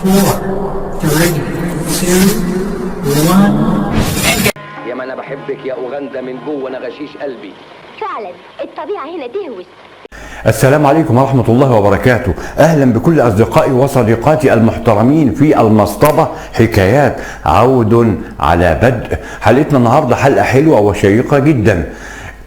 4, 3, 2, 1. يا ما انا بحبك يا اوغندا من جوه نغشيش قلبي. فعلا الطبيعة هنا تهوس. السلام عليكم ورحمة الله وبركاته. أهلا بكل أصدقائي وصديقاتي المحترمين في المصطبة حكايات. عود على بدء حلقتنا النهاردة، حلقة حلوة وشيقة جدا.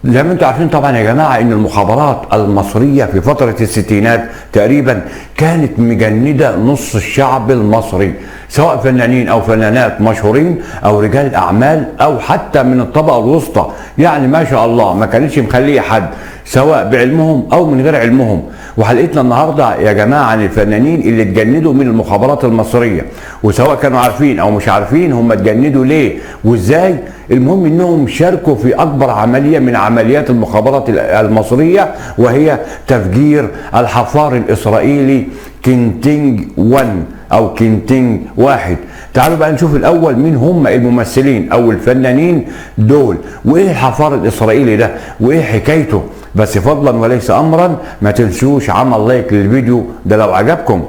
زي ما انتم عارفين طبعا يا جماعة ان المخابرات المصرية في فترة الستينات تقريبا كانت مجندة نص الشعب المصري، سواء فنانين او فنانات مشهورين او رجال اعمال او حتى من الطبقة الوسطى، يعني ما شاء الله ما كانتش مخلية حد، سواء بعلمهم او من غير علمهم. وحلقتنا النهارده يا جماعة عن الفنانين اللي اتجندوا من المخابرات المصرية، وسواء كانوا عارفين او مش عارفين هم اتجندوا ليه وازاي. المهم انهم شاركوا في اكبر عملية من عمليات المخابرات المصرية، وهي تفجير الحفار الاسرائيلي كينتينج 1 او كينتينج 1. تعالوا بقى نشوف الاول مين هم الممثلين او الفنانين دول، وايه الحفار الاسرائيلي ده وايه حكايته. بس فضلا وليس امرا ما تنسوش عمل لايك للفيديو ده لو عجبكم.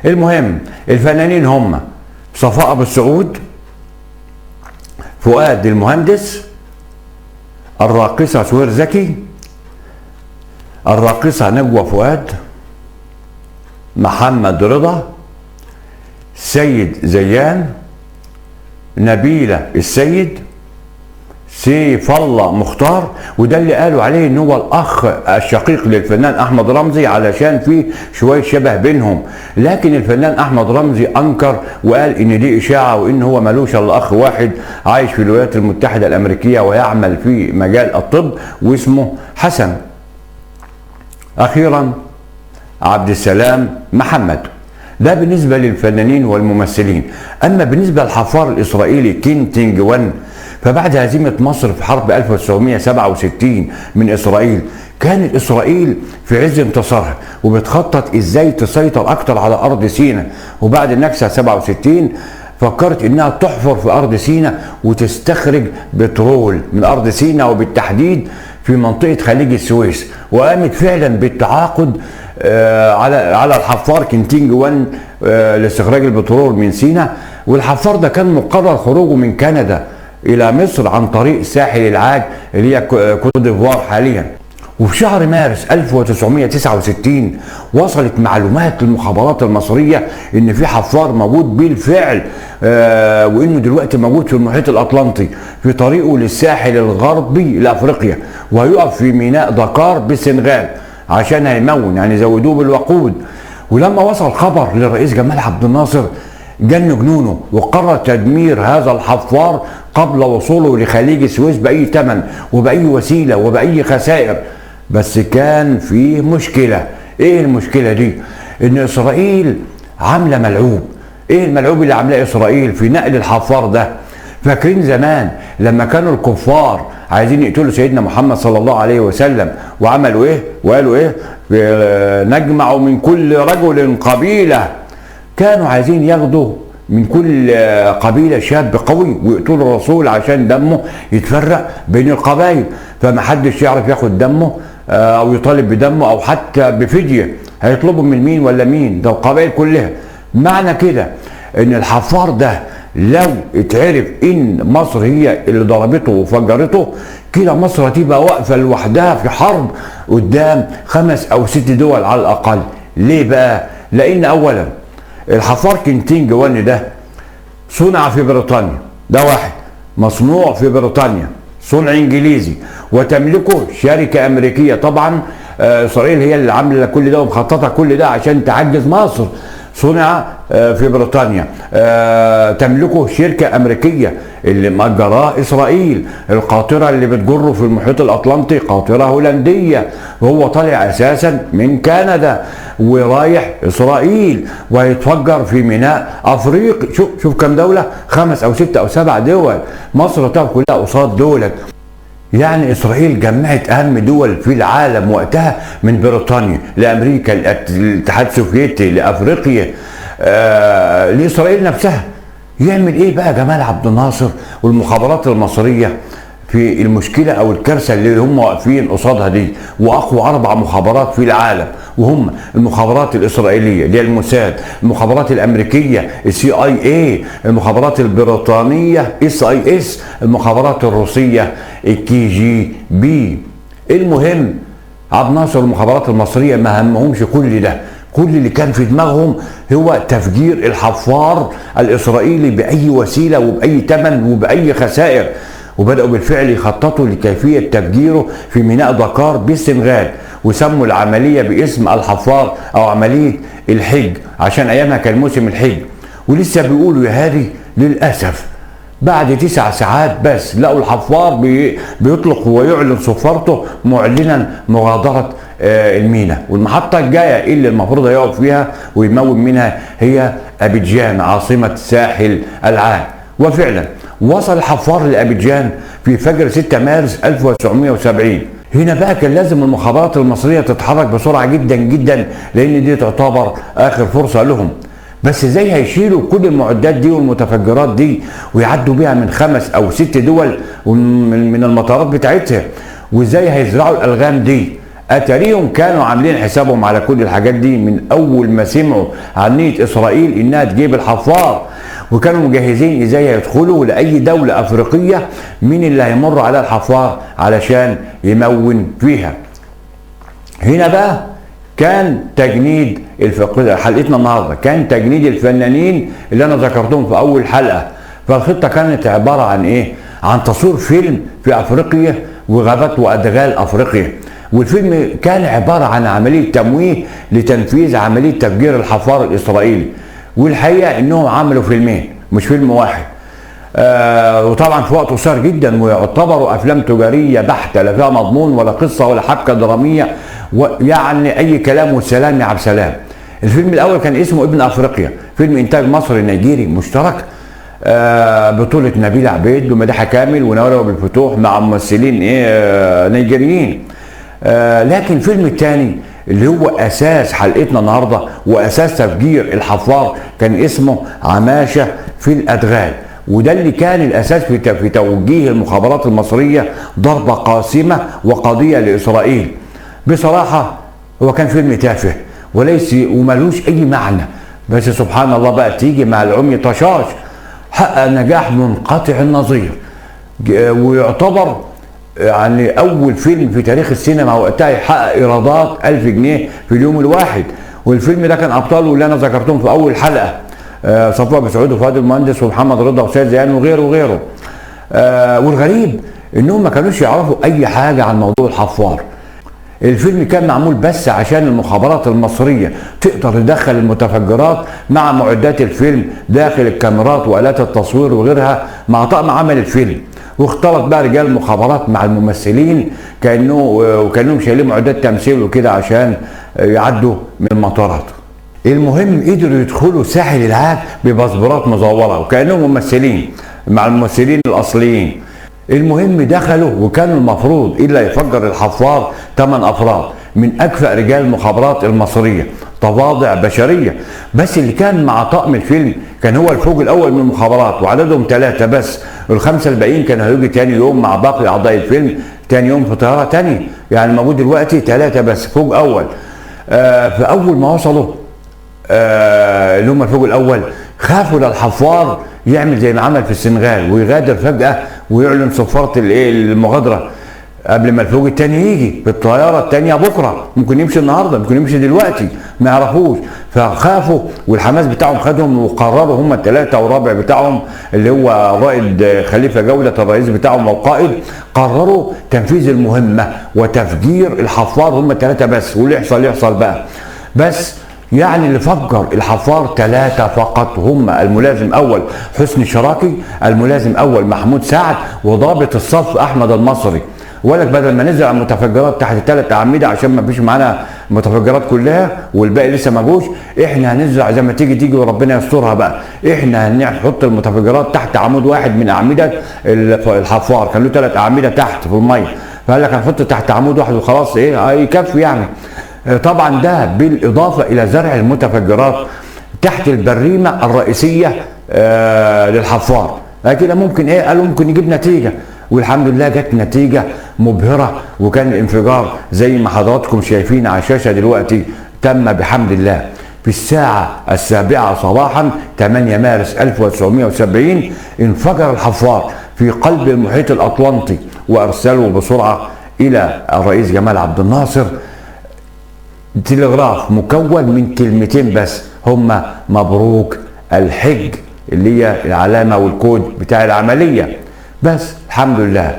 المهم الفنانين هم صفاء ابو السعود، فؤاد المهندس، الراقصة سهير زكي، الراقصة نجوى فؤاد، محمد رضا، سيد زيان، نبيلة السيد، سيف الله مختار. وده اللي قالوا عليه ان هو الاخ الشقيق للفنان احمد رمزي علشان في شوية شبه بينهم، لكن الفنان احمد رمزي انكر وقال ان دي اشاعة، وان هو ملوش الا اخ واحد عايش في الولايات المتحدة الامريكية ويعمل في مجال الطب واسمه حسن. اخيرا عبد السلام محمد. ده بالنسبة للفنانين والممثلين. اما بالنسبة للحفار الاسرائيلي كينتينج 1، فبعد هزيمة مصر في حرب 1967 من اسرائيل، كانت اسرائيل في عز انتصارها وبتخطط ازاي تسيطر اكتر على ارض سيناء. وبعد النكسه 67 فكرت انها تحفر في ارض سيناء وتستخرج بترول من ارض سيناء، وبالتحديد في منطقة خليج السويس. وقامت فعلا بالتعاقد على الحفار كينتينج 1 لاستخراج البترول من سيناء. والحفار ده كان مقرر خروجه من كندا الى مصر عن طريق ساحل العاج اللي هي كوت ديفوار حاليا. وفي شهر مارس 1969 وصلت معلومات للمخابرات المصرية ان في حفار موجود بالفعل، وانه دلوقتي موجود في المحيط الاطلنطي في طريقه للساحل الغربي لافريقيا، وهيقف في ميناء دكار بالسنغال عشان هيمون، يعني زودوه بالوقود. ولما وصل خبر للرئيس جمال عبد الناصر جن جنونه وقرر تدمير هذا الحفار قبل وصوله لخليج السويس بأي ثمن وبأي وسيلة وبأي خسائر. بس كان فيه مشكلة. ايه المشكلة دي؟ ان اسرائيل عاملة ملعوب. ايه الملعوب اللي عاملاه اسرائيل في نقل الحفار ده؟ فاكرين زمان لما كانوا الكفار عايزين يقتلوا سيدنا محمد صلى الله عليه وسلم، وعملوا ايه وقالوا ايه؟ نجمع من كل رجل قبيلة. كانوا عايزين ياخدوا من كل قبيلة شاب قوي ويقتلوا الرسول عشان دمه يتفرق بين القبائل، فمحدش يعرف ياخد دمه او يطالب بدمه او حتى بفدية. هيطلبوا من مين ولا مين؟ ده القبائل كلها. معنى كده ان الحفار ده لو اتعرف ان مصر هي اللي ضربته وفجرته، كده مصر هتبقى واقفة لوحدها في حرب قدام 5 أو 6 دول على الاقل. ليه بقى؟ لان اولا الحفار كينتينج 1 ده صنع في بريطانيا، ده واحد مصنوع في بريطانيا، صنع انجليزي، وتملكه شركة امريكية. طبعا اسرائيل هي اللي عامله كل ده ومخططه كل ده عشان تعجز مصر. صنع في بريطانيا، تملكه شركة أمريكية اللي مأجراه إسرائيل. القاطرة اللي بتجره في المحيط الأطلنطي قاطرة هولندية، وهو طالع أساسا من كندا ورايح إسرائيل، وهيتفجر في ميناء أفريقي. شوف كم دولة، 5 أو 6 أو 7 دول. مصر طبعا كلها قصاد دولة. يعني إسرائيل جمعت أهم دول في العالم وقتها، من بريطانيا لأمريكا للاتحاد السوفيتي لأفريقيا، لإسرائيل نفسها. يعمل إيه بقى جمال عبد الناصر والمخابرات المصرية في المشكلة او الكارثة اللي هم واقفين قصادها دي، واقوى 4 مخابرات في العالم، وهم المخابرات الاسرائيلية اللي هي الموساد، المخابرات الامريكية الCIA، المخابرات البريطانية SIS، المخابرات الروسية الKGB. المهم عبد الناصر والمخابرات المصرية ما همهمش كل ده، كل اللي كان في دماغهم هو تفجير الحفار الاسرائيلي باي وسيلة وباي ثمن وباي خسائر. وبدأوا بالفعل يخططوا لكيفية تفجيره في ميناء دكار بالسنغال، وسموا العملية باسم الحفار أو عملية الحج عشان أيامها كان موسم الحج. ولسه بيقولوا يا هادي للأسف بعد 9 ساعات بس لقوا الحفار بيطلق ويعلن صفارته معلنا مغادرة الميناء، والمحطة الجاية اللي المفروض هيقف فيها ويمول منها هي أبيجان عاصمة ساحل العاج. وفعلا وصل الحفار لأبيجان في فجر 6 مارس 1970. هنا بقى كان لازم المخابرات المصرية تتحرك بسرعة جدا جدا، لأن دي تعتبر آخر فرصة لهم. بس ازاي هيشيلوا كل المعدات دي والمتفجرات دي ويعدوا بيها من 5 أو 6 دول من المطارات بتاعتها؟ وازاي هيزرعوا الألغام دي؟ أتاريهم كانوا عاملين حسابهم على كل الحاجات دي من أول ما سمعوا عن نية إسرائيل إنها تجيب الحفار، وكانوا مجهزين ازاي هيدخلوا لاي دولة افريقية مين اللي هيمر على الحفار علشان يمون فيها. هنا بقى كان تجنيد حلقتنا النهارده كان تجنيد الفنانين اللي انا ذكرتهم في اول حلقة. فالخطه كانت عبارة عن ايه؟ عن تصوير فيلم في افريقيا وغابات وادغال افريقيا، والفيلم كان عبارة عن عملية تمويه لتنفيذ عملية تفجير الحفار الاسرائيلي. والحقيقة انهم عملوا فيلمين مش فيلم واحد، وطبعا في وقت قصير جدا، ويعتبروا افلام تجارية بحته لا فيها مضمون ولا قصة ولا حبكة درامية، ويعني اي كلام والسلام يا عبد السلام. الفيلم الاول كان اسمه ابن افريقيا، فيلم انتاج مصري نيجيري مشترك، بطوله نبيل عبيد ومديحة كامل ونوال ابو الفتوح مع ممثلين نيجيريين. لكن الفيلم الثاني اللي هو اساس حلقتنا النهارده واساس تفجير الحفار كان اسمه عماشه في الادغال، وده اللي كان الاساس في توجيه المخابرات المصرية ضربه قاسمة وقضية لاسرائيل. بصراحة هو كان فيلم تافه وليس وملوش اي معنى، بس سبحان الله بقى تيجي مع العمي طشاش، حقق نجاح منقطع النظير، ويعتبر يعني اول فيلم في تاريخ السينما وقتها يحقق ايرادات 1000 جنيه في اليوم الواحد. والفيلم ده كان ابطاله اللي انا ذكرتهم في اول حلقة، صفوة ابو سعود وفؤاد المهندس ومحمد رضا وسيد زيان وغيره وغيره. والغريب انهم ما كانوش يعرفوا اي حاجة عن موضوع الحفار. الفيلم كان معمول بس عشان المخابرات المصرية تقدر تدخل المتفجرات مع معدات الفيلم داخل الكاميرات وآلات التصوير وغيرها مع طاقم عمل الفيلم. واختلط بقى رجال المخابرات مع الممثلين وكانهم شايلين معدات تمثيل وكده عشان يعدوا من المطارات. المهم قدروا يدخلوا ساحل العاج بباسبورات مزوره وكانهم ممثلين مع الممثلين الاصليين. المهم دخلوا، وكان المفروض الا يفجر الحفار 8 افراد من اكفأ رجال المخابرات المصرية، تواضع بشرية، بس اللي كان مع طاقم الفيلم كان هو الفوج الاول من المخابرات وعددهم 3 بس، وال5 الباقيين كانوا هيجوا تاني يوم مع باقي اعضاء الفيلم تاني يوم في طيارة تانية، يعني موجود دلوقتي 3 بس فوج اول. فاول ما وصلوا اللي هم الفوج الاول خافوا للحفار يعمل زي ما عمل في السنغال ويغادر فجأة ويعلن صفارة المغادرة قبل ما الفوج التاني يجي بالطيارة التانية بكرة، ممكن يمشي النهاردة ممكن يمشي دلوقتي ما يعرفوش. فخافوا والحماس بتاعهم خدهم، وقرروا هم ال3 والرابع بتاعهم اللي هو الرائد خليفة جودة الرئيس بتاعهم والقائد، قرروا تنفيذ المهمة وتفجير الحفار هم ال3 بس، واللي يحصل يحصل بقى. بس يعني اللي فجر الحفار 3 فقط، هم الملازم اول حسني شراكي، الملازم اول محمود سعد، وضابط الصف احمد المصري. ولك بدل ما نزرع المتفجرات تحت 3 اعمدة عشان ما فيش معانا متفجرات كلها والباقي لسه ما جوش، احنا هنزرع زي ما تيجي تيجي وربنا يسترها بقى. احنا هنحط المتفجرات تحت عمود واحد من اعمدة الحفار، كان له 3 اعمدة تحت في المية، فقال لك هنحط تحت عمود واحد وخلاص، ايه هيكفي يعني. طبعا ده بالاضافة الى زرع المتفجرات تحت البريمه الرئيسية للحفار، لكن ممكن ايه، قالوا ممكن يجيب نتيجة. والحمد لله جت نتيجة مبهرة، وكان الانفجار زي ما حضراتكم شايفين على الشاشة دلوقتي تم بحمد الله في الساعة 7 صباحا 8 مارس 1970. انفجر الحفار في قلب المحيط الأطلنطي، وأرسلوا بسرعة إلى الرئيس جمال عبد الناصر تلغراف مكون من كلمتين بس هما مبروك الحج، اللي هي العلامة والكود بتاع العملية بس. الحمد لله.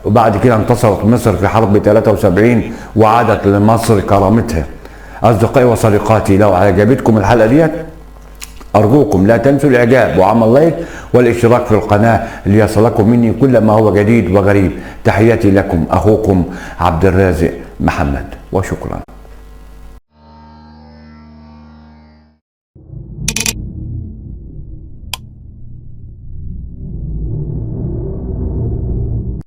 وبعد كده انتصرت مصر في حرب 73 وعادت لمصر كرامتها. أصدقائي وصديقاتي، لو عجبتكم الحلقة ديت أرجوكم لا تنسوا الإعجاب وعمل لايك والاشتراك في القناة ليصلكم مني كل ما هو جديد وغريب. تحياتي لكم، أخوكم عبد الرازق محمد، وشكرا.